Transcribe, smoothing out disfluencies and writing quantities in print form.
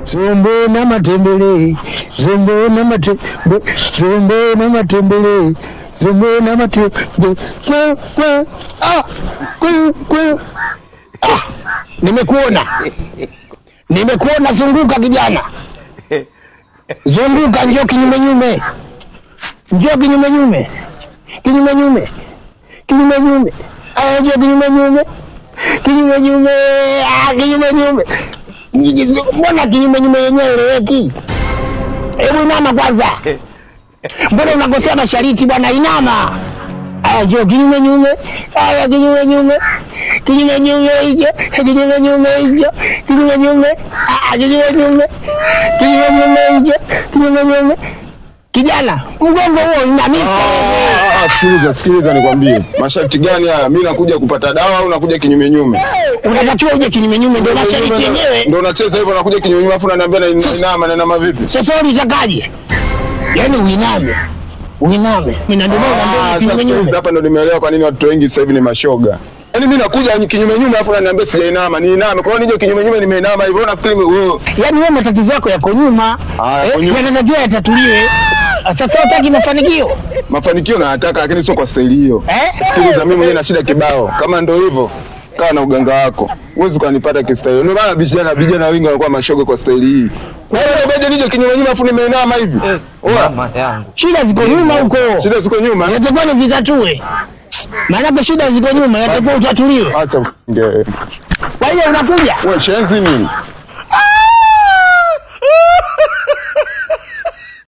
Zombo na matembele, zombo na matembele, zombo na matembele, zombo na matembele, kwe kwe, ah, kwe kwe. Ah, nimekuona, nimekuona. Zunguka kijana, zunguka, njoo kinyume nyume, njoo kinyume nyume, kinyume nyume, kinyume nyume, ah, njoo kinyume nyume, kinyume nyume, ah, kinyume nyume. Mbona kinyume nyume yenyewe eleweki? Hebu inama kwanza. Mbona unakosea mashariti bwana, inama. Aya, njoo kinyume nyume. Aya, kinyume nyume. Kinyume nyume hicho, kinyume nyume hicho, kinyume nyume. Ah, kinyume nyume. Kinyume nyume hicho, kinyume nyume. Kijana, mgongo huo inamika. Ah, sikiliza, sikiliza nikwambie. Masharti gani haya? Mimi nakuja kupata dawa au nakuja kinyume nyume? Unatakiwa uje kinyume nyume, ndio masharti yenyewe. Ndio unacheza hivyo, nakuja kinyume nyume afu unaniambia na inama, na inama vipi? Sasa wewe unatakaje? Yaani uiname. Uiname. Mimi ndio maana Ah, naambia kinyume sasa nyume. sikiliza, hapa ndo nimeelewa kwa nini watoto wengi sasa hivi ni mashoga. Yaani mimi nakuja kinyume nyume afu unaniambia sijainama, niiname. Kwa hiyo nije kinyume nyume nimeinama hivyo nafikiri wewe Yaani wewe matatizo yako yako nyuma. Ah, yako nyuma. Yanatakiwa yatatuliwe. Sasa hutaki mafanikio? Mafanikio nayataka lakini sio kwa staili hiyo. Eh? Sikiliza, mimi mwenyewe na shida kibao. Kama ndo hivyo, kaa na uganga wako. Huwezi ukanipata kistaili. Ndio maana vijana wengi wanakuwa mashoga kwa staili hii. Wewe ndio nije kinyume nyume afu nimeinama hivi. Oa, Mama yangu. Shida ziko nyuma huko. shida ziko nyuma. Yatakuwa ni zitatue. Maana shida ziko nyuma, yatakuwa utatuliwe. Acha ufunge. Kwa hiyo unakuja. Wewe shenzi nini?